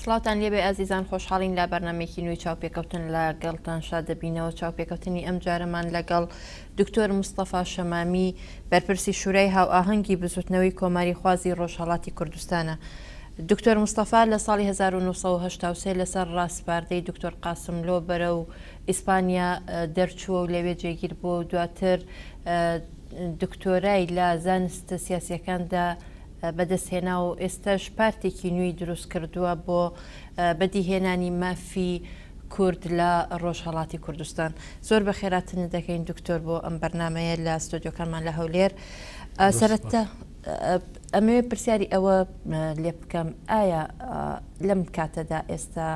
سڵاوتان لێبێ ئازیزان خۆشحاڵین لە بەرنامەیەکی نوێی چاوپێکەوتن لە گەڵتان شاد دەبینەوە چاوپێکەوتنی ئەم جارەمان لەگەڵ دکتۆر مستەفا شەمامی بەرپرسی شورای هاوئاهەنگی بزوتنەوەی کۆماری خوازی ڕۆژهەڵاتی کوردستانە. دکتۆر مستەفا لە ساڵی 1983 لەسەر ڕاسپاردەی دکتۆر قاسملۆ بەرەو ئیسپانیا دەرچووە و لەوێ جێگیر بووە و دواتر دکتۆرای لە زانستە سیاسیەکاندا بەدەستهێناوە و ئێستاش پارتێکی نوێی دروستکردووە بۆ بەدیهێنانی مافی کورد لە ڕۆژهەڵاتی کوردستان. زۆر بەخێراتنت دەکەین دکتۆر بۆ ئەم بەرنامەیە لە ستۆدیۆکانمان لە هەولێر. سەرەتا ئەمەوێ پرسیاری ئەوە لێ بکەم ئایا لەم کاتەدا ئێستا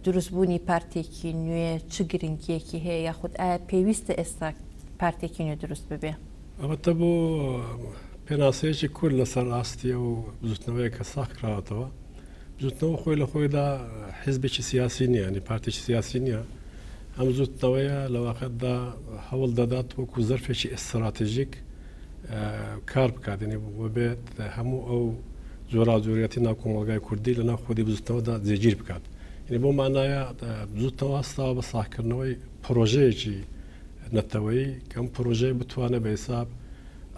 دروستبوونی پارتێکی نوێ چ گرنگیەکی هەیە یاخود ئایا پێویستە ئێستا پارتێکی نوێ دروست ببێ؟ ئەوەتە بۆ پێناسەیەکی کورت لەسەر ئاستی ئەو بزوتنەوەیە کە ساغ کراوەتەوە. بزوتنەوە خۆی لە خۆیدا حیزبێکی سیاسی نییە، یانی پارتێکی سیاسی نییە. ئەم بزوتنەوەیە لە واقعدا هەوڵ دەدات وەکو زەرفێکی ئێستراتژیک کار بکات، یانی بێت هەموو ئەو جۆراوجۆریەتی ناو کۆمەڵگای کوردی لە ناو خودی بزوتنەوەدا جێگیر بکات. یانی بۆ مانایە بزوتنەوە هەستاوە بە ساغکردنەوەی پرۆژەیەکی نەتەوەیی کە ئەم پرۆژەیە بتوانێت بە حیساب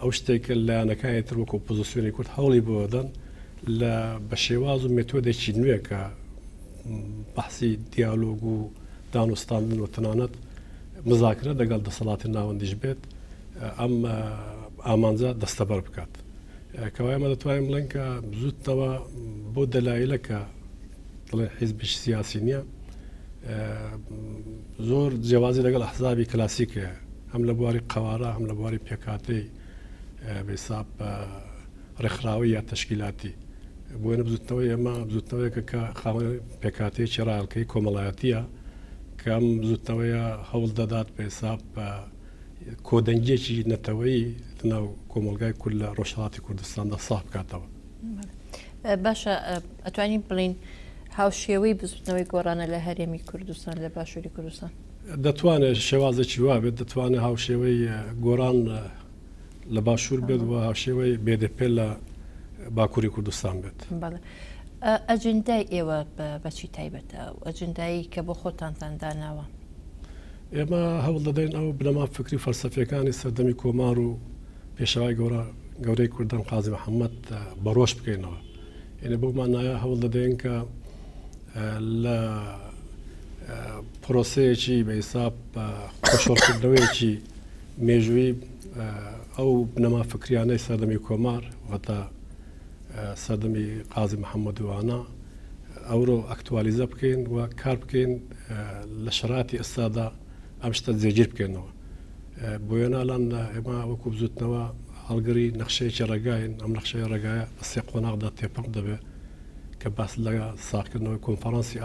ئەو شتێک کە لایەنەکانی تر وەکو ئۆپۆزیسیۆنی کورد هەوڵی بۆ دەدەن لە بە شێواز و مێتۆدێکی نوێ کە بەحسی دیالۆگ و دانوستاندن و تەنانەت مزاکرە دەگەڵ دەسەڵاتی ناوەندیش بێت ئەم ئامانجە دەستەبەر بکات. کەوایە ئێمە دەتوانین بڵێن کە بزوتنەوە بۆ دەلایلە کە دەڵێن حیزبێکی سیاسی نییە زۆر جیاوازی لەگەڵ ئەحزابی کلاسیک هەیە هەم لە بواری قەوارە هەم لە بواری پێکهاتەی بەحساب ڕێکخراوی یا تەشکیلاتی بۆیە بزوتنەوەی ئێمە بزوتنەوەیەکە کە خاوەن پێکهاتەیەکی ڕایەڵکەی کۆمەڵایەتیە کە ئەم بزوتنەوەیە هەوڵ دەدات بە حساب کۆدەنگیەکی نەتەوەیی لەناو کۆمەڵگای کورد لە ڕۆژهەڵاتی کوردستاندا ساغ بکاتەوە. باشە ئەتوانین بڵین هاوشێوەی بزوتنەوەی گۆڕانە لە هەرێمی کوردستان لە باشووری کوردستان؟ دەتوانێت شێوازێکی وا بێت، دەتوانێت هاوشێوەی گۆڕان لە باشوور بێت و هاوشێوەی BDP لە باکووری کوردستان بێت. بەڵێ. ئەجندای ئێوە بەچی تایبەتە؟ ئەجندایی کە بۆ خۆتانتان داناوە؟ ئێمە هەوڵ دەدەین ئەو بنەما فکری و فەلسەفیەکانی سەردەمی کۆمار و پێشەوای گەورە گەورەی کوردان قازی محەممەد بەڕۆژ بکەینەوە. یعنی بەو مانایە هەوڵ دەدەین کە لە پرۆسەیەکی بە حیساب خۆشۆڕکردنەوەیەکی مێژووی ئەو بنەما فکریانەی سەردەمی کۆمار واتە سەردەمی قازی محەممەد وانە ئەورۆ ئەکتوالیزە بکەین و کار بکەین لە شەراتی ئێستادا ئەم شتە جێگیر بکەینەوە. بۆیە نالان ئێمە وەکو بزوتنەوە هەڵگری نەخشەیەکی ڕێگاین، ئەم نەخشەیە ڕێگایە بە سێ قۆناغدا تێپەڕ دەبێت کە باس لە ساغکردنەوەی کۆنفرانسی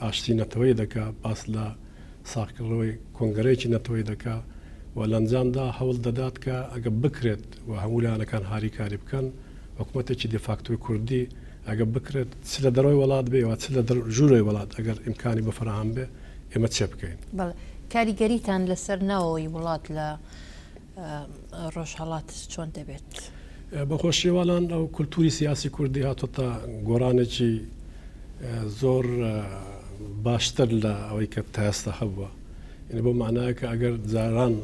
ئاشتی نەتەوەیی دەکا، باس لە ساغکردنەوەی کۆنگرەیەکی نەتەوەیی دەکا و لە ئەنجامدا هەوڵ دەدات کە ئەگەر بکرێت و هەموو لایەنەکان هاریکاری بکەن حکومەتێکی دیفاکتۆی کوردی ئەگەر بکرێت چ لە دەرەوەی وڵات بێ و چ لە ژوورەوەی وڵات ئەگەر ئیمکانی بۆ فەراهەم بێ ئێمە چێ بکەین. بەڵێ کاریگەریتان لەسەر ناوەوەی وڵات لە ڕۆژهەڵات چۆن دەبێت؟ بە خۆشیەوەلان ئەو کولتوری سیاسی کوردی هاتۆتە گۆڕانێکی زۆر باشتر لە ئەوەی کە تا ئێستا هەبووە. یعنی بۆ معنایە کە ئەگەر جاران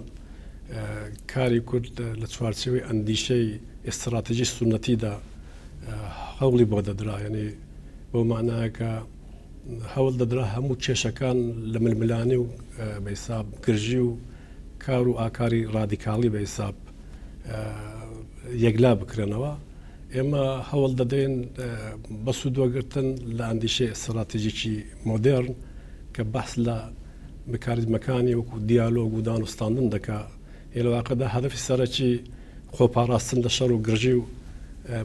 کاری کورد لە چوارچێوەی ئەندیشەی ئیستراتیژی سوننەتیدا هەوڵی بۆ دەدرا، یعنی بەو معنایە کە هەوڵ دەدرا هەموو کێشەکان لە ململانێ و بە حیساب گرژی و کار و ئاکاری ڕادیکاڵی بە حیساب یەکلا بکرێنەوە. ئێمە هەوڵ دەدەین بە سوودوەگرتن لە ئەندیشەی ئیستراتیژیکی مۆدێرن کە بەحس لە مکانیزمەکانی وەکو دیالۆگ و دانوستاندن دەکا، لە واقعدا هەدەفی سەرەکی خۆپاراستن لە شەڕ و گرژی و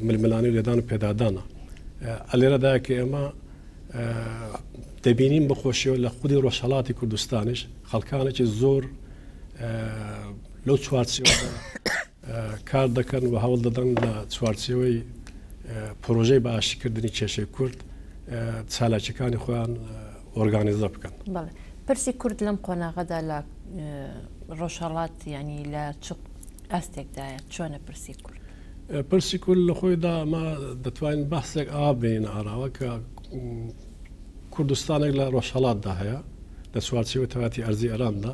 ململانێ و لێدان و پێدادانە. ئەلێرەدایە کە ئێمە دەبینین بەخۆشیەوە لە خودی ڕۆژهەڵاتی کوردستانیش خەڵکانێکی زۆر لەو چوارچێوەدا کار دەکەن و هەوڵ دەدەن لە چوارچێوەی پرۆژەی بە ئاشتیکردنی کێشەی کورد چالاکیەکانی خۆیان ئۆرگانیزە بکەن. بەڵێ پرسی کورد لەم قۆناغەدا لە ڕۆژهەڵات یانی لە چ ئاستێکدایە چۆنە پرسی کورد؟ پرسی کورد لە خۆیدا ئەمە دەتوانین بەحسێک ئاوا بێنینە ئاراوە کە. کوردستانێک لە ڕۆژهەڵاتدا هەیە لە چوارچێوەی تەواتی ئەرزی ئێراندا.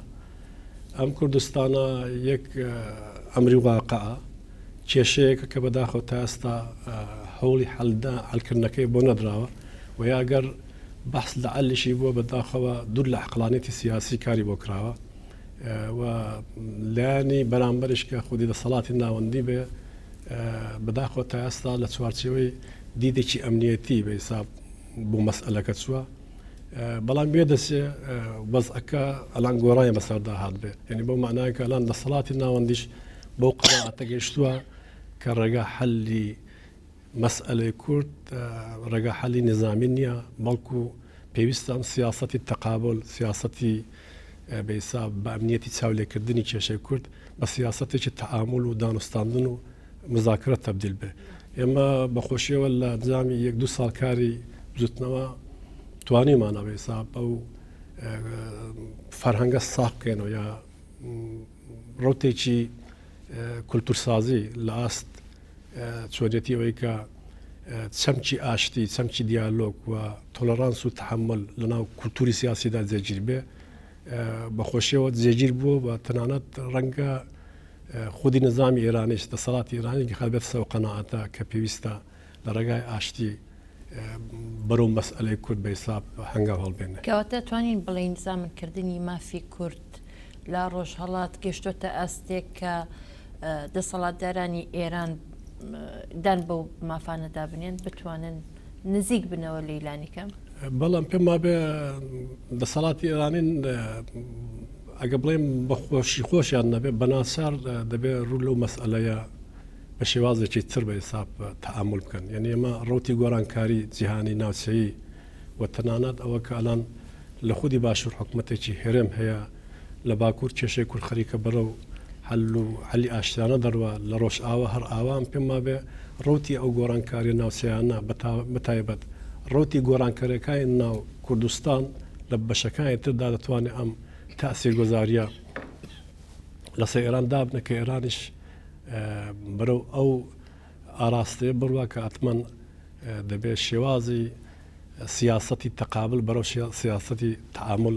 ئەم کوردستانە یەک ئەمری واقعە، کێشەیەکە کە بەداخەوە تا ئێستا هەوڵی حەلدا حەلکردنەکەی بۆ نەدراوە و یا گەر بەحس لە عەلیشی بووە بەداخەوە دوور لە عەقڵانیەتی سیاسی کاری بۆ کراوە و لایەنی بەرامبەریش کە خودی دەسەڵاتی ناوەندی بێ بەداخەوە تا ئێستا لە چوارچێوەی دیدێکی ئەمنیەتی بە حیساب بۆ مەسئلەکە چووە بەڵام بێ دەچێ وەزعەکە ئەلان گۆڕانی بەسەردا هات بێ یعنی بەو معنای کە ئەلان دەسەڵاتی ناوەندیش بەو قەناعەتە گەیشتووە کە ڕێگا حەلی مەسئلەی کورد ڕێگا حەلی نظامی نییە بەڵکو پێویستە ئەم سیاسەتی تەقابل سیاسەتی بە حیساب بە ئەمنیەتی چاولێکردنی کێشەی کورد بە سیاسەتێکی تەعامول و دانوستاندن و مزاکرە تەبدیل بێ. ئێمە بە خۆشیەوە لە ئەنجامی یەک دوو ساڵ کاری بزوتنەوە توانیمانە بە حیساب ئەو فەرهەنگە ساغ بکەینەوە یا ڕوتێکی کولتورسازی لە ئاست چۆنیەتی ئەوەی کە چەمکی ئاشتی، چەمکی دیالۆگ و تۆلەرانس و تەحەمول لەناو کولتوری سیاسیدا جێگیر بێ، بەخۆشیەوە جێگیر بووە و تەنانەت ڕەنگە خودی نظامی ئێرانیش، دەسەڵاتی ئێرانیش گەخابێتە سەر ئەو قەناعەتە کە پێویستە لە ڕێگای ئاشتی بەرەو مەسئەلەی کورد بە حیساب هەنگاو هەڵبێنێ. کەواتە توانین بڵێین زامنکردنی مافی کورد لە ڕۆژهەڵات گەشتۆتە ئاستێک کە دەسەڵاتدارانی ئێران دان بەو مافانەدا بنێن، بتوانن نزیک بنەوە لێی لانیکەم؟ بەڵام پێم وابێ دەسەڵاتی ئێرانی ئەگە بڵێم بە خۆشی خۆشیان نەبێ بەناچار دەبێ ڕوو لەو مەسئلەیە بە شێوازێکی تر بە حساب تەعامول بکەن یعنی ئێمە ڕوتی گۆڕانکاری جیهانی ناوچەیی و تەنانەت ئەوە کە ئەلان لە خودی باشوور حکومەتێکی هەرێم هەیە، لە باکوور کێشەی کورد خەریکە بەرەو حەل و حەلی ئاشتیانە دەڕوا، لە ڕۆژئاوا هەر ئاوا پێم وابێ ڕەوتی ئەو گۆڕانکاریە ناوچەیانە بەتایبەت ڕەوتی گۆڕانکاریەکانی ناو کوردستان لە بەشەکانی تردا دەتوانێ ئەم تەئسیرگۆزاریە لەسەر ئێران دابنێ کە ئێرانیش بەرەو ئەو ئاراستەیە بڕوا کە ئەتمەن دەبێ شێوازی سیاسەتی تەقابل بەرەو سیاسەتی تەعامول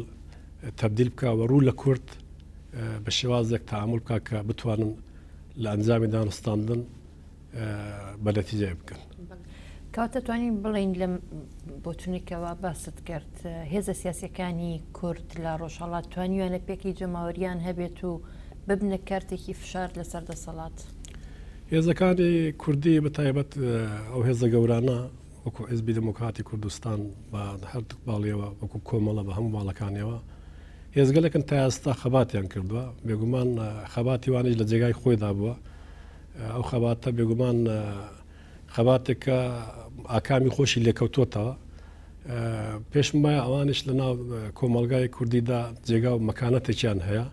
تەبدیل بکا و ڕوو لە کورد بە شێوازێک تەعامول بکا کە بتوانن لە ئەنجامی دانوستاندن بە نەتیجەیە بکەن. کەواتە توانین بڵێین لەم بۆچونێکەوە باست کرد هێزە سیاسەکانی کورد لە ڕۆژهەڵات توانیویانە پێکی جەماوەریان هەبێت و ببنە کارتێکی فشار لەسەر دەسەڵات؟ هێزەکانی کوردی بە تایبەت ئەو هێزە گەورانە وەکو حیزبی دێموکراتی کوردستان بە هەردووک باڵیەوە وەکو کۆمەڵە بە هەموو باڵەکانیەوە هێزگەلێکن تا ئێستا خەباتیان کردووە بێگومان خەباتی وانیش لە جێگای خۆیدا بووە ئەو خەباتە بێگومان خەباتێکە ئاکامی خۆشی لێکەوتۆتەوە پێشم وایە ئەوانش لە ناو کۆمەلگای کوردیدا جێگا و مەکانەتێکیان هەیە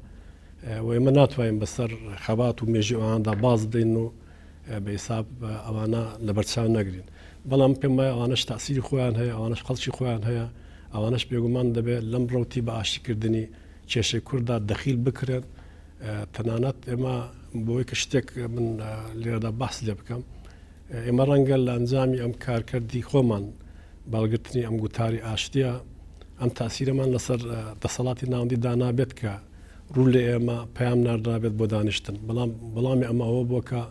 و ئێمە ناتوانین بەسەر خەبات و مێژی ئەواندا باز بدەین و بە حیساب ئەوانە لەبەرچاو نەگرین بەڵام پێم وایە ئەوانەش تاسیری خۆیان هەیە ئەوانەش خەڵکی خۆیان هەیە ئەوانەش بێگومان دەبێت لەم ڕوتی بە ئاشتیکردنی کێشەی کورددا دەخیل بکرێن تەنانەت ئێمە بۆی کە شتێک من لێرەدا باس لێ بکەم ئێمە ڕەنگە لە ئەنجامی ئەم کارکردی خۆمان باڵگرتنی ئەم گوتاری ئاشتیە ئەم تاسیرەمان لەسەر دەسەڵاتی ناوەندی دانابێت کە ڕوو لە ئێمە پەیام ناردرابێت بۆ دانیشتن، بەڵام وەڵامی ئەمە ئەوە بووە کە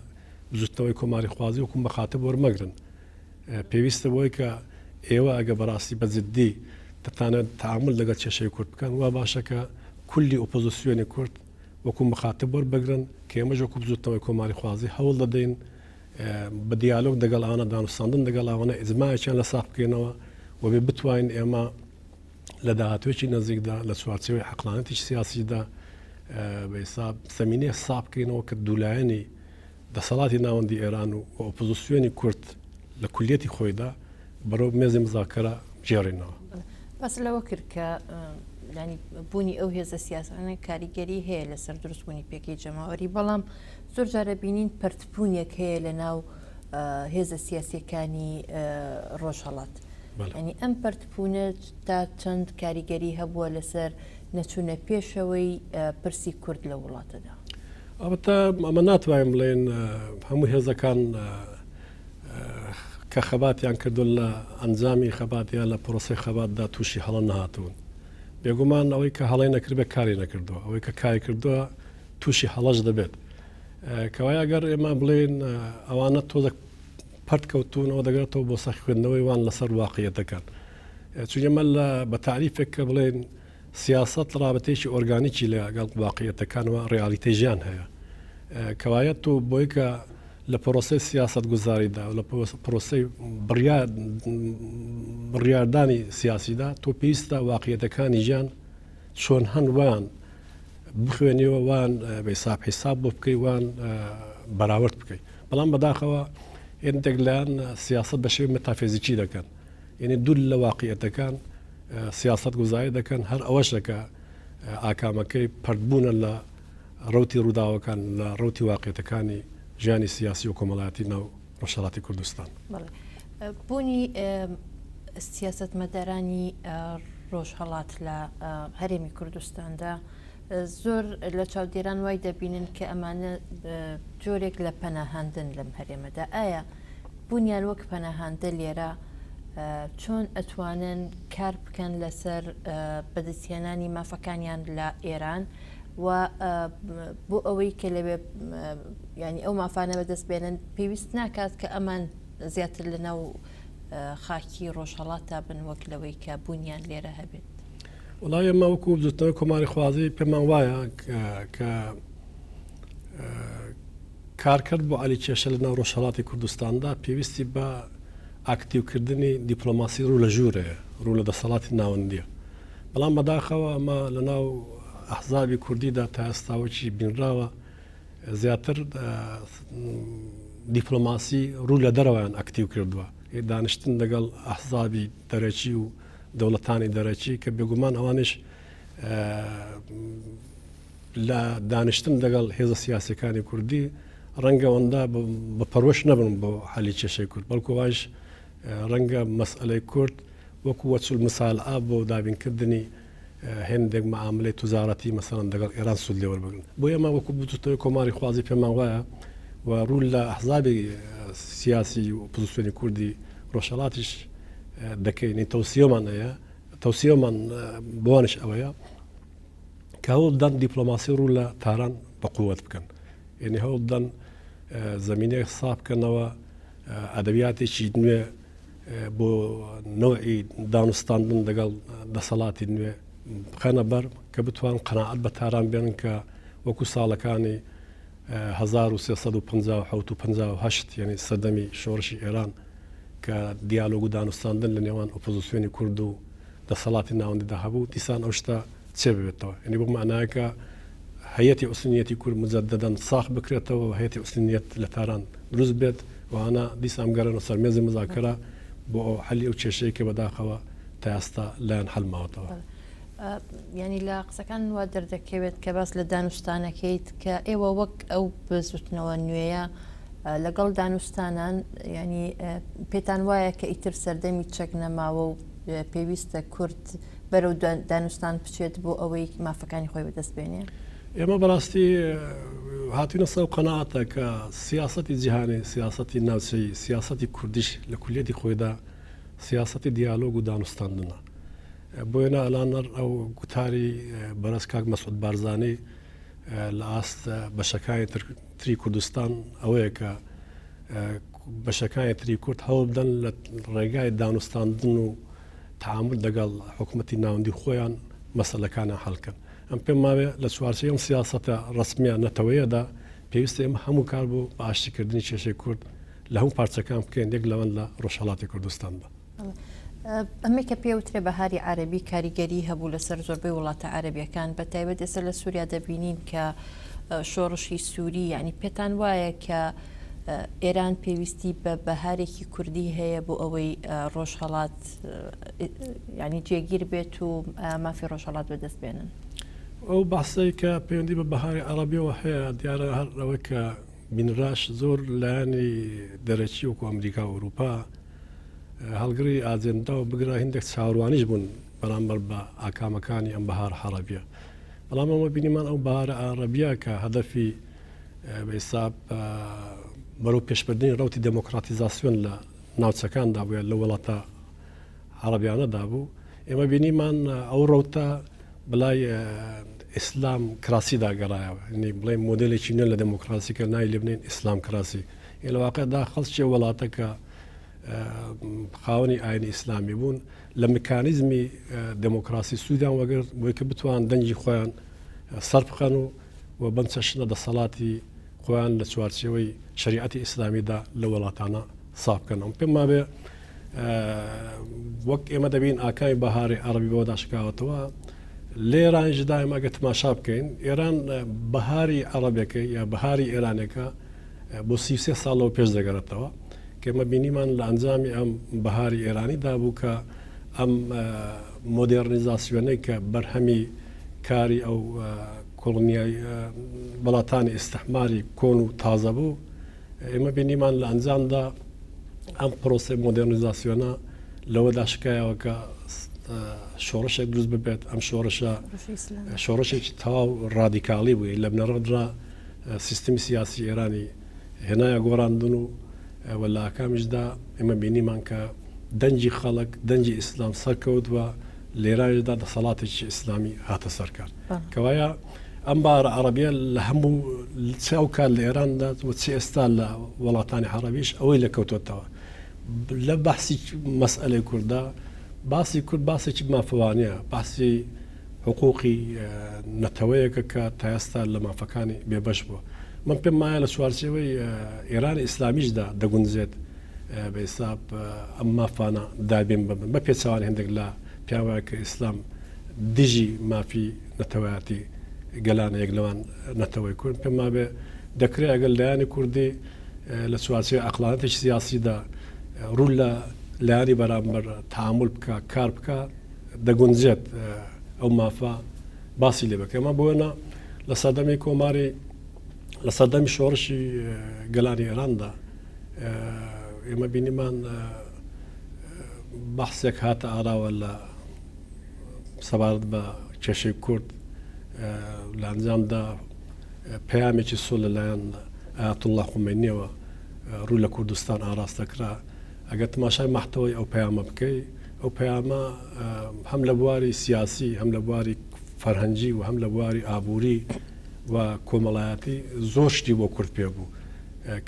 بزوتنەوەی کۆماریخوازی وەکو مەخاتب وەرمەگرن. پێویستە بۆی کە ئێوە ئەگە بەڕاستی بە جددی دەتانەوێت تەعامول لەگەڵ کێشەی کورد بکەن، وا باشە کە کولی ئۆپۆزسیۆنی کورد وەکو مەخاتب وەربگرن کە ئێمەش وەکو بزوتنەوەی کۆماریخوازی هەوڵ دەدەین بە دیالۆگ دەگەڵ ئەوانە، دانوستاندن دەگەڵ ئەوانە ئیجماعێکیان لە ساغ بکەینەوە و بێ بتوانین ئێمە لە داهاتوویەکی نزیکدا لە چوارچێوەی عەقڵانیەتێکی سیاسیدا بە حیساب زەمینەیەک ساغ بکەینەوە کە دوولایەنی دەسەڵاتی ناوەندی ئێران و ئۆپۆزیسیۆنی کورد لە کولیەتی خۆیدا بەرەو مێزی مزاکەرە بگێڕینەوە. باس لەوە کرد کە ینی بوونی ئەو هێزە سیاسانە کاریگەری هەیە لەسەر دروستبوونی پێکەی جەماوەری بەڵام زۆر جارە بینین پەرتبوونێک هەیە لە ناو هێزە سیاسیەکانی ڕۆژهەڵات ینی ئەم پەرتبوونە تا چەند کاریگەری هەبووە لەسەر نەچوونە پێشەوەی پرسی کورد لە وڵاتەدا؟ ئەڵبەتە ئەمە ناتوانین بڵێن هەموو هێزەکان. کە خەباتیان کردوون لە ئەنجامی خەبات یا لە پرۆسەی خەباتدا تووشی هەڵە نەهاتوون. بێگومان ئەوەی کە هەڵەی نەکردبێت کاری نەکردووە، ئەوەی کە کاری کردووە تووشی هەڵەش دەبێت. کەوایە ئەگەر ئێمە بڵێین ئەوانە تۆزێک پەرت کەوتوون ئەوە دەگەڕێتەوە بۆ سەر خوێندنەوەی وان لەسەر واقعیەتەکان. چون ئێمە لە بە تاریفێک کە بڵێین سیاسەت ڕابتەیەکی ئۆرگانیکی لەگەڵ واقعیەتەکان و ڕیالیتەی ژیان هەیە. کەوایە تۆ بۆی کە لە پرۆسەی سیاسەتگوزاریدا و لە پرۆسەی بڕیاردانی سیاسیدا تۆ پێویستە واقعیەتەکانی ژیان چۆن هەن وان بخوێنیەوە وان بەساب حیساب بۆ بکەی وان بەراورد بکەیت بەڵام بەداخەوە هێندێک لایەن سیاست بە شێوەی مەتافیزیکی دەکەن یعنی دوور لە واقعیەتەکان سیاست گوزاری دەکەن هەر ئەوەش دەکە ئاکامەکەی پەرتبوونە لە ڕەوتی ڕووداوەکان لە ڕەوتی واقعیەتەکانی ژیانی سیاسی و کۆمەڵایەتی ناو ڕۆژهەڵاتی کوردستان. بەڵێ بوونی سیاسەتمەدارانی ڕۆژهەڵات لە هەرێمی کوردستاندا زۆر لە چاودێران وای دەبینن کە ئەمانە جۆرێک لە پەناهاندن لەم هەرێمەدا ئایا بوونیان وەک پەناهاندە لێرە چۆن ئەتوانن کار بکەن لەسەر بەدەستهێنانی مافەکانیان لە ئێران و بۆ ئەوەی کە لەوێ ینی ئەو مافانە بەدەست بێنن پێویست ناکات کە ئەمان زیاتر لە ناو خاکی ڕۆژهەڵاتدا بن وەک لەوەی کە بوونیان لێرە هەبێت. وڵای ئێمە وەکو بزوتنەوەی کۆماری خوازی پێمان وایە کە کارکرد بۆ عەلی کێشە لە ناو ڕۆژهەڵاتی کوردستاندا پێویستی بە ئاکتیوکردنی دیپلۆماسی ڕوو لە ژوورەیە ڕوو لە دەسەڵاتی ناوەندیە بەڵام بەداخەوە ئەمە لە ناو ئەحزابی کوردیدا تا ئێستا وەکی بینراوە زیاتر دیپلۆماسی ڕوو لە دەرەوەیان ئەکتیو کردووە دانیشتن لەگەڵ ئەحزابی دەرەکی و دەوڵەتانی دەرەکی کە بێگومان ئەوانش لە دانیشتن لەگەڵ هێزە سیاسەکانی کوردی ڕەنگە ئەوەندە بە پەرۆش نەبن بۆ حەلی کێشەی کورد بەڵکو وایش ڕەنگە مەسئلەی کورد وەکو وەچول مسالعە بۆ دابینکردنی هێندێک مەعاملەی توزارەتی مەسەڵەن دەگەڵ ئێران سوود لێ وەربگرن. بۆ ئێمە وەکو بزووتنەوەی کۆماری خوازی پێمان وایە و ڕوو لە ئەحزابی سیاسی و ئۆپۆزیسیۆنی کوردی ڕۆژهەڵاتیش دەکەین، تەوسیەمان هەیە، تەوسیەمان بۆوانیش ئەوەیە کە هەوڵ بدەن دیپلۆماسی ڕوو لە تاران بە قووەت بکەن. یعنی هەوڵ بدەن زەمینەیەک ساف بکەنەوە ئەدەبیاتێکی نوێ بۆ نەوعی دانوستاندن لەگەڵ دەسەڵاتی نوێ بخەنە بەر کە بتوان قەناعەت بە تاران بێنن کە وەکو ساڵەکانی 1357 و 58 یعنی سەردەمی شۆڕشی ئێران کە دیالۆگ و دانوستاندن لە نێوان ئۆپۆزیسیۆنی کورد و دەسەڵاتی ناوەندیدا هەبوو دیسان ئەو شتە چێ ببێتەوە یعنی بۆ معنایەکە هەیەتی ئوسنیەتی کورد مجددا ساخ بکرێتەوە و هەیەتی ئوسنیەت لە تاران دروست بێت و ئەوانە دیسان بگەڕێنەوە سەر مێزی مزاکەرە بۆ ئەو حەلی ئەو کێشەیە کە بەداخەوە تا ئێستا لایان حەل ماوەتەوە. یانی لە قسەکان وا دەردەکەوێت کە باس لە دانوستانەکەیت کە ئێوە وەک ئەو بزوتنەوە نوێیە لەگەڵ دانوستانان ینی پێتان وایە کە ئیتر سەردەمی چەک نەماوە و پێویستە کورد بەرەو دانوستان بچێت بۆ ئەوەی مافەکانی خۆی بەدەست بێنێ؟ ئێمە بەڕاستی هاتوینە سەر قەناعەتە کە سیاسەتی جیهانی، سیاسەتی ناوچەیی، سیاسەتی کوردیش لە کولیەتی خۆیدا سیاسەتی دیالۆگ و دانوستاندنە. بۆیە نا ئەلان ئەو گوتاری بەڕێز کاک مەسعود بارزانی لە ئاست بەشەکانی تری کوردستان ئەوەیە کە بەشەکانی تری کورد هەوڵ بدەن لە ڕێگای دانوستاندن و تەعامول دەگەڵ حکوومەتی ناوەندی خۆیان مەسەلەکانیان حەل کەن. ئەم پێم ماوێ لە چوارچێوەی ئەم سیاسەتە ڕەسمییە نەتەوەیەدا پێویستە ئێمە هەموو کار بۆ بە ئاشتیکردنی کێشەی کورد لە هەموو پارچەکان بکەین یەک لەوان لە ڕۆژهەڵاتی کوردستاندا. ئەمەی کە پێوترێ بەهاری عەرەبی کاریگەری هەبوو لەسەر زۆربەی وڵاتە عەرەبیەکان بە تایبەت ئێستا لە سووریا دەبینین کە شۆڕشی سووری یعنی پێتان وایە کە ئێران پێویستی بە بەهارێکی کوردی هەیە بۆ ئەوەی ڕۆژهەڵات ینی جێگیر بێت و مافی ڕۆژهەڵات بەدەست بێنن. ئەو باسەی کە پەیوەندی بە بەهاری عەڕەبیەوە هەیە دیارە هەر ئەوەی کە بینراش زۆر لایەنی دەرەکی وەکو ئەمریکا و ئەوروپا هەڵگری ئاجێندا و بگرە هندێک چاوەڕوانیش بوون بەرامبەر بە ئاکامەکانی ئەم بەهار عەڕەبیە بەڵام ئەمە بینیمان ئەو بەهارە عەڕەبیە کە هەدەفی بە حیساب بەرەو پێشبردنی ڕەوتی دێمۆکڕاتیزاسیۆن لە. ناوچەکاندا بوو لە وڵاتە عەڕەبیانەدا بوو، ئێمە بینیمان ئەو ڕەوتە بەلای ئیسلام کراسیدا گەڕایەوە، یعنی بڵێین مۆدێلێکی نوێ لە دێموکراسی کە ناوی لێ بنێین ئیسلام کراسی. لە واقعدا خەڵکی ئەو وڵاتە کە خاوەنی ئاینی ئیسلامی بوون لە مکانیزمی دێموکراسی سوودیان وەگرت بۆی کە بتوان دەنگی خۆیان سەر بخەن و و بەم چەشنە دەسەڵاتی خۆیان لە چوارچێوەی شەریعەتی ئیسلامیدا لە وڵاتانە ساف بکەنەوە. پێم وابێ وەک ئێمە دەبین ئاکامی بەهاری عەڕەبی بەوەدا شکاوەتەوە. لێرانیش دایم ئەگە تماشا بکەین ئێران بەهاری عەڕەبەکەی یا بەهاری ئێرانەکە بۆ 33 ساڵەوە پێش دەگەڕێتەوە کە ئێمە بینیمان لە ئەنجامی ئەم بەهاری ئێرانی دا بوو کە ئەم مۆدێرنیزاسیۆنەی کە بەرهەمی کاری ئەو کۆڵنیای وڵاتانی ئیستحماری کۆن و تازە بوو ئێمە بینیمان لە ئەنجامدا ئەم پرۆسەی مۆدێرنیزاسیۆنە لەوەدا شکایەوە کە شۆڕشێک دروست ببێت ئەم شۆڕشە شۆڕشێکی تەواو ڕادیکاڵی بووی لە بنەڕەتدا سیستمی سیاسی ئێرانی هێنایە گۆڕاندن و و لە ئاکامیشدا ئێمە بینیمان کە دەنگی خەڵک دەنگی ئیسلام سەرکەوت و لێرانیشدا دەسەڵاتێکی ئیسلامی هاتە سەرکار کەوایە ئەم بارە عەڕەبیە لە هەموو چ ئەو کات لە ئێراندا و چ ئێستا لە وڵاتانی عەڕەبیش ئەوەی لە کەوتۆتەوە لە بەحسی مەسئلەی کووردا باسی کورد باسێکی مافەوانە باسی حقوقی نەتەوەیەکە کە تا ئێستا لە مافەکانی بێبەش بووە من پێم وایە لە چوارچێوەی ئێرانی ئیسلامیشدا دەگونجێت بە حساب ئەم مافانە دابین ببن بە پێچەوانەی هەندێک لە پیاوە کە ئیسلام دژی مافی نەتەوایەتی گەلانە یەک لەوان نەتەوەی کورد پێم وابێ دەکرێت ئەگەر لایەنی کوردی لە چوارچێوەی عەقڵانەتێکی سیاسیدا ڕوو لە لایەنی بەرامبەر تەعامول بکا کار بکا دەگونجێت ئەو مافە باسی لێ بکە ئەمە بۆ لە سەردەمی کۆماری لە سەردەمی شۆڕشی گەلانی ئێراندا ئێمە بینیمان بەحسێک هاتە ئاراوە لە سەبارەت بە کێشەی کورد لە ئەنجامدا پەیامێکی سوور لەلایەن ئایەتوڵڵا خومەینیەوە ڕوو لە کوردستان ئاراستە کرا ئەگەر تماشای مەحتەوەی ئەو پەیامە بکەی ئەو پەیامە هەم لە بواری سیاسی هەم لە بواری فەرهەنگی و هەم لە بواری ئابووری و کۆمەڵایەتی زۆر شتی بۆ کورد پێ بوو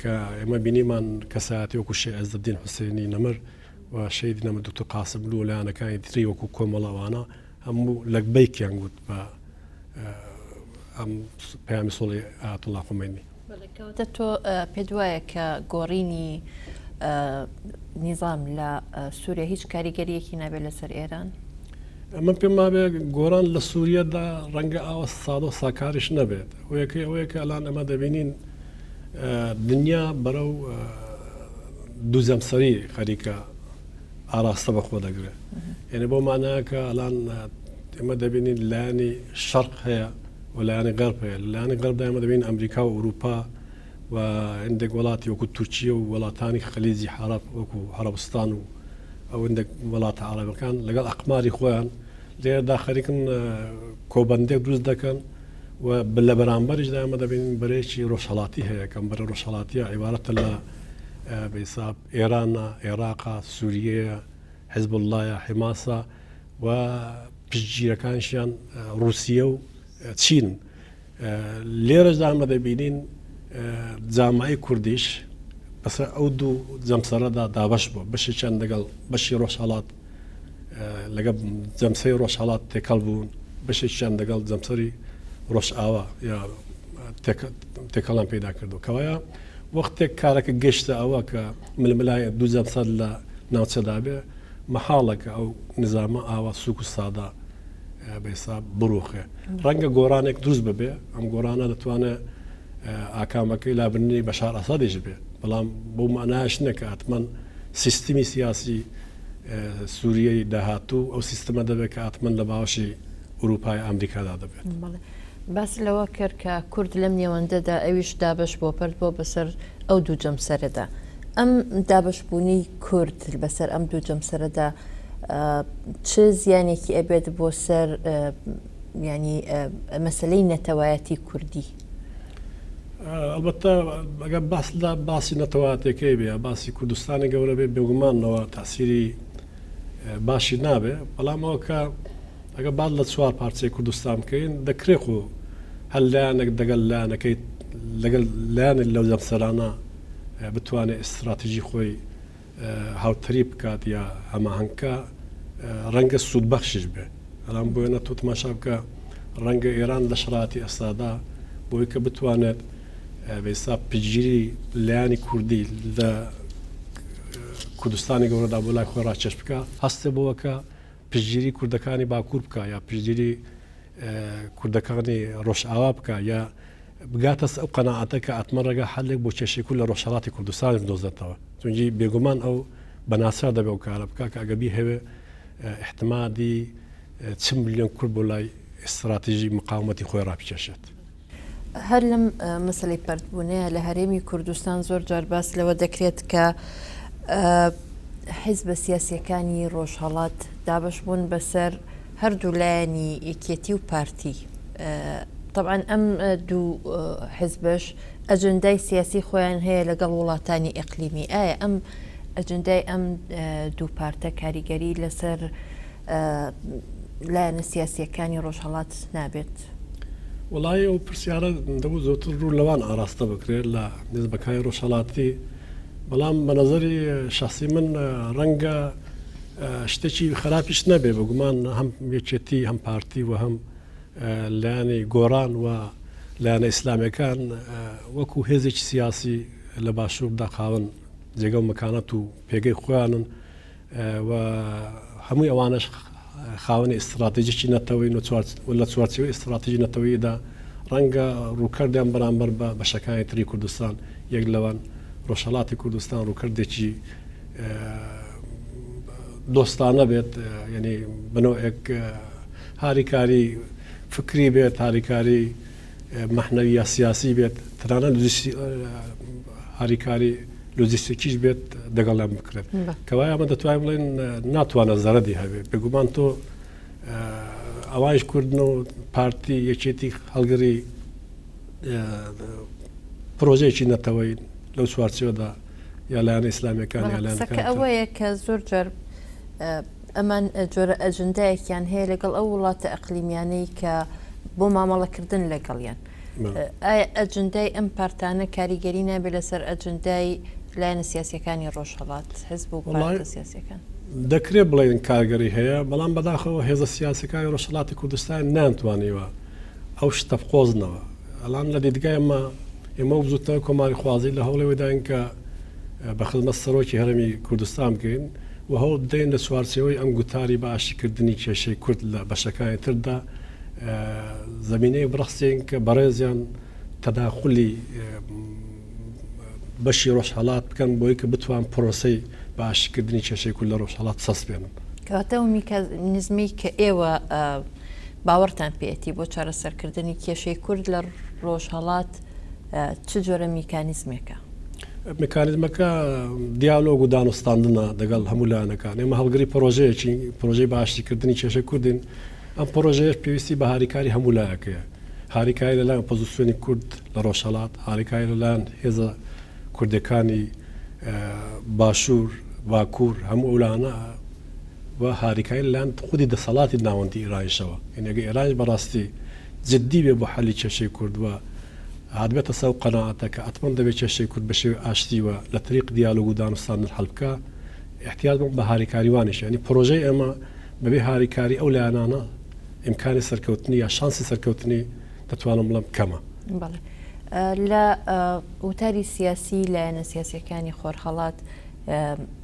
کە ئێمە بینیمان کەسایەتی وەکو شێخ عزەدین حوسێنی نەمر و شەهیدی نەمر دکتۆر قاسملوو و لایەنەکانی تری وەکو کۆمەڵە ئەوانە هەموو لەبەیکیان گوت بە ئەم پەیامی سۆڵی ئایەتوڵڵا خومەینی. بەڵێ کەواتە تۆ پێت وایە کە گۆڕینی نیزام لە سووریا هیچ کاریگەریەکی نابێت لەسەر ئێران؟ من پێم وابێ گۆڕان لە سووریەدا ڕەنگە ئاوە سادە و ساکاریش نەبێت هۆیەکەی ئەوەیە کە ئەلان ئەمە دەبینین دنیا بەرەو دوو جەمسەری خەریکە ئاراستە بەخۆ دەگرێت یعنی بۆ مانایە کە ئەلان ئێمە دەبینین لایەنی شەرق هەیە و لایەنی غەرب هەیە لایەنی غەربدا ئێمە دەبینین ئەمریکا و ئەوروپا و هەندێک وڵاتی وەکو تورکیە و وڵاتانی خەلیجی عەرەب وەکو عەرەبستان و ئەو هەندێک وڵاتە عەرەبەکان لەگەڵ ئەقماری خۆیان لێرەدا خەریکن کۆبەندێک دروست دەکەن و لە بەرامبەریشدا ئێمە دەبینین بەرەیەکی ڕۆژهەڵاتی هەیە کە ئەم بەرە ڕۆژهەڵاتیە عیبارەتە لە بە حیساب ئێرانە، عێراقە، سووریەیە، حزبوڵڵایە، حماسە و پشتگیرەکانیشیان ڕووسیە و چینن. لێرەشدا ئەمە دەبینین جامعەی کوردیش بەسەر ئەو دوو جەمسەرەدا دابەش بووە، بەشێکیان لەگەڵ بەشی ڕۆژهەڵات لەگەڵ جەمسەری ڕۆژهەڵات تێکەڵ بوون، بەشێکیان لەگەڵ جەمسەری ڕۆژئاوا یا تێکەڵان پەیدا کردو. کەوایە وەختێک کارەکە گەشتە ئەوە کە ململانێ دوو جەمسەر لە ناوچەدا بێ، مەحاڵە کە ئەو نیزامە ئاوا سووک و سادە بە حیساب بڕوخێ. ڕەنگە گۆڕانێک دروست ببێ، ئەم گۆڕانە دەتوانێ ئاکامەکەی لابردنی بەشار ئەسەدیش بێ، بەڵام بەو مانایەش نییە کە ئەتمەن سیستمی سیاسی سووریەی داهاتوو ئەو سیستمە دەبێت کە ئەتمەن لە باوەشی ئورووپا یا ئەمریکادا دەبێت. بەڵێ. باست لەوە کرد کە کورد لەم نێوەندەدا ئەویش دابەش بووە، پەرت بووە بەسەر ئەو دوو جەمسەرەدا. ئەم دابەشبوونەی کورد بەسەر ئەم دوو جەمسەرەدا چ زیانێکی ئەبێت بۆ سەر یانی مەسەلەی نەتەوایەتی کوردی؟ ئەڵبەتە ئەگەر باس لە باسی نەتەوایەتیەکەی بێ یا باسی کوردستانی گەورە بێ بێگومانەوە تاسیری باشی نابێ بەڵام ئەوە کە ئەگە باس لە چوار پارچەی کوردستان بکەین دەکرێ خۆ هەر لایەنێک دەگەل لایەنەکەی لەگەل لایەنێک لەو جەمسەرانە بتوانێت ئیستراتیژی خۆی هاوتەریب بکات یا هەماهەنگ بکا ڕەنگە سوودبەخشیش بێ بەڵام بۆیە تۆ تماشا بکە ڕەنگە ئێران لە شەڕاتی ئێستادا بۆی کە بتوانێت بەیسا پشتگیری لایەنی کوردی لە کوردستانی گەورەدا بۆ لای خۆی ڕاکێش بکە هەستێ بۆوە کە پشتگیری کوردەکانی باکوور بکە یا پشتگیری کوردەکانی ڕۆژئاوا بکە یا بگاتە ئەو قەناعەتە کە ئەتمە ڕێگا حەلێک بۆ کێشەی کورد لە ڕۆژهەڵاتی کوردستانیش بدۆزێتەوە چونکی بێگومان ئەو بە ناچار دەبێ ئەو کارە بکا کە ئەگەر بیهەوێ ئیحتمادی چ ملیۆن کورد بۆ لای ئیستراتیژی مقاومەتی خۆی ڕابکێشێت. هەر لەم مەسەلەی پەرتبوونەیە لە هەرێمی کوردستان زۆر جار باس لەوە دەکرێت کە حیزبە سیاسیەکانی ڕۆژهەڵات دابەش بوون بەسەر هەردوو لایەنی یەکێتی و پارتی تەبعەن ئەم دوو حزبەش ئەجندای سیاسی خۆیان هەیە لەگەڵ وڵاتانی ئیقلیمی ئایا ئەم ئەجندای ئەم دوو پارتە کاریگەری لەسەر لایەنە سیاسیەکانی ڕۆژهەڵات نابێت؟ وەڵایی ئەو پرسیارە دەبوو زۆرتر ڕوو لەوان ئاراستە بکرێت لە حزبەکانی ڕۆژهەڵاتی بەڵام بە نەزەری شەخسی من ڕەنگە شتێکی خراپیش نەبێ بەگومان هەم یەکێتی هەم پارتی و هەم لایەنی گۆڕان و لایەنە ئیسلامیەکان وەکو هێزێکی سیاسی لە باشووردا خاوەن جێگە و مەکانەت و پێگەی خۆیانن و هەمووی ئەوانەش خاوەنی ئیستراتیژیی نەتەوەین و لە چوارچێوەی ئیستراتیژی نەتەوەییدا ڕەنگە ڕووکردیان بەرامبەر بە بەشەکانی تری کوردستان یەک لەوان ڕۆژهەڵاتی کوردستان ڕووکردێکی دۆستانە بێت یعنی بەنەوەک هاریکاری فکری بێت هاریکاری مەحنەوی یا سیاسی بێت تەنانەت هاریکاری لۆجیستیکیش بێت دەگەڵیان بکرێت کەوایە ئەمە دەتوانین بڵێن ناتوانە زەرەدی هەبێت بێگومان تۆ ئەوایش کوردن و پارتی یەکێتی هەڵگری پرۆژەیەکی نەتەوەی لەو چوارچێوەدا یا لایەنە ئیسلامیەکان یا لایەنەکە ئەوەیە کە زۆر جار ئەمان جۆرە ئەجندایەکیان هەیە لەگەڵ ئەو وڵاتە ئەقلیمیانەی کە بۆ مامەڵەکردن لەگەڵیان ئایا ئەجندای ئەم پارتانە کاریگەری نابێت لەسەر ئەجندای لایەنە سیاسیەکانی ڕۆژهەڵات، حزب و پارتە سیاسیەکان؟ دەکرێت بڵێین کارگەری هەیە، بەڵام بەداخەوە هێزە سیاسیەکانی ڕۆژهەڵاتی کوردستان نەیانتوانیوە ئەو شتە بقۆزنەوە. ئەلان لە دیدگای ئێمە، ئێمە و بزووتنەوەی کۆماریخوازی لە هەوڵی ئەوەداین کە بە خزمەت سەرۆکی هەرێمی کوردستان بگەین و هەوڵ بدەین لە چوارچێوەی ئەم گوتاری بە ئاشتیکردنی کێشەی کورد لە بەشەکانی تردا زەمینەیەک بڕەخسێن کە بەڕێزیان تەداخولی بەشی ڕۆژهەڵات بکەن بۆی کە بتوان پرۆسەی بە ئاشتیکردنی کێشەی کورد لە ڕۆژهەڵات بچەسپێنن. کەواتە ئەو میکانیزمەی کە ئێوە باوەڕتان پێیەتی بۆ چارەسەرکردنی کێشەی کورد لە ڕۆژهەڵات چ جۆرە میکانیزمێکە؟ میکانیزمەکە دیالۆگ و دانوستاندنە دەگەڵ هەموو لایەنەکان. ئێمە هەڵگری پرۆژەیەکین، پرۆژەی بە ئاشتیکردنی کێشەی کوردین. ئەم پڕۆژەیەش پێویستی بە هاریکاری هەموو لایەک هەیە، هاریکاری لەلایەن ئۆپۆزسیۆنی کورد لە ڕۆژهەڵات، هاریکاری لەلایەن هێزە کوردیەکانی باشوور، باکوور، هەموو ئەو لایەنە و هاریکاری لەلایەن خودی دەسەڵاتی ناوەندی ئێرانیشەوە. یانی ئەگەر ئێرانیش بەڕاستی جدی بێ بۆ حەلی کێشەی کورد و هاتبێتە سەر ئەو قەناعەتە کە ئەتمەن دەبێ کێشەی کورد بە شێوەی ئاشتی و لە تەریق دیالۆگ و دانوستاندن حەل بکا، ئیحتیاج بە هاریکاری وانیش. یانی پڕۆژەی ئێمە بەبێ هاریکاری ئەو لایەنانە ئیمکانی سەرکەوتنی یا شانسی سەرکەوتنی دەتوانم بڵێم کەمە. بەڵێ لە وتاری سیاسی لایەنە سیاسیەکانی خۆرهەڵات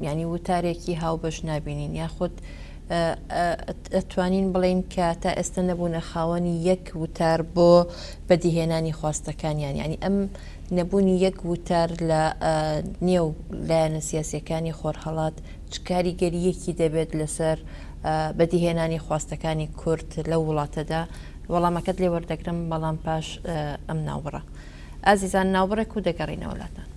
یعنی وتارێکی هاوبەش نابینین یاخود ئەتوانین بڵین کە تا ئێستا نەبوونە خاوەنی یەک وتار بۆ بەدیهێنانی خواستەکانیان یعنی ئەم نەبوونی یەک وتار لە نێو لایەنە سیاسیەکانی خۆرهەڵات چ کاریگەرییەکی دەبێت لەسەر بەدیهێنانی خواستەکانی کورد لەو وڵاتەدا؟ وەڵامەکەت لێ وەردەگرم بەڵام پاش ئەم ناوبڕە. ئازیزان ناوبڕێک و دەگەڕینەوە لاتان.